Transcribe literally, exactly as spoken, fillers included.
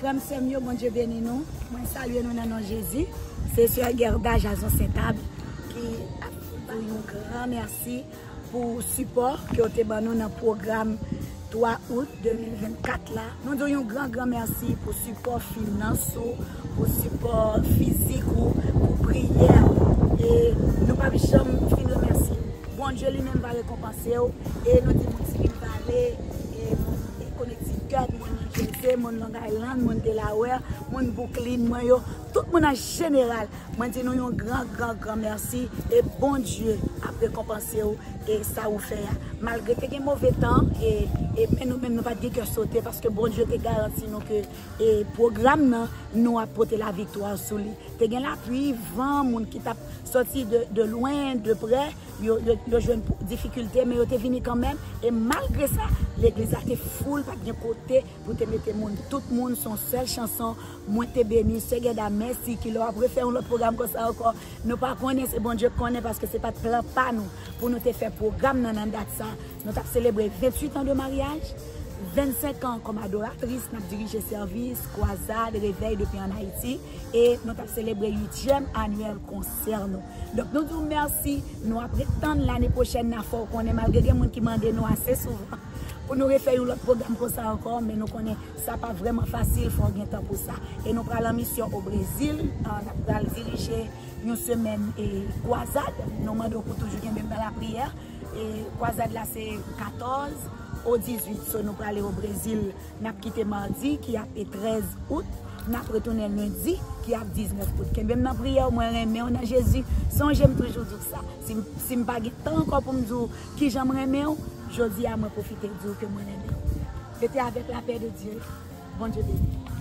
Frè m, sè m yo, Bondye beni nou. Mwen salye nou nan non Jezi. Se sè Gerda Jason Sentab ki ap di yon gran mèsi pou sipò ke w te ban nou nan pwogram twa out de mil vennkat la. Nou di w yon gran, gran mèsi pou sipò finans ou, pou sipò fizik ou, pou priyè ou. E nou p ap janm fin remèsye w. Bondye li menm va rekonpanse w. E nou di moun Spring Valley, e moun Connecticut, moun New Jersey, moun Long Island, moun Delaware, moun Brooklyn mwen yo, tout moun an jeneral, mwen di nou yon gran, gran, gran mèsi. E Bondye ap rekonpanse w e sa ou fè a. Malgre te gen move tan, e, e men nou menm nou pa t gen kè sote paske Bondye te garanti nou ke e pwogram nan, nou ap pote laviktwa sou li. Te gen lapli, van, moun ki t ap sòti de, de lwen, de prè, yo, yo, yo jwenn pou, difikilte, men yo te vini kanmenm. E malgre sa, legliz la te foul, pa t gen kote pou te mete moun. Tout moun, se yon sèl chanson, Mwen te beni. Sè Gèda, mèsi. Kilè w ap refè yon lòt pwogram konsa ankò? Nou pa konnen, se Bondye k konnen, paske se pa t plan pa nou pou nou te fè pwogram nan nan dat sa. Nou t ap selebre venntuit an de maryaj, vennsenk an kòm adoratris, n ap dirije sèvis, kwazad, revèy depi ann Ayiti, e nou t ap selebre uityèm anyèl konsè nou. Donk, nou di w mèsi, nou ap ret tann lane pwochèn nan, fè w konnen, malgre gen moun ki mande nou ase souvan pou nou refè yon lòt pwogram konsa ankò, men nou konnen sa pa vrèman fasil, fò w gen tan pou sa. E nou pral an misyon o Brezil, ah, n ap pral dirije yon semèn e kwazad. Nou mande w pou toujou kenbe m nan lapriyè. E kwazad la se katòz o dizuit. So, nou prale o Brezil. N ap kite madi ki ap e trèz out. N ap retounen lendi ki ap diznèf out. Kenbe m nan priyè w, mwen renmen w nan Jezi. Sonje m toujou di w sa. Si m, si m pa gen tan ankò pou m di w kijan m renmen w, jodi a mwen pwofite di w ke mwen renmen w. Rete avèk lapè de Dye. Bondye beni.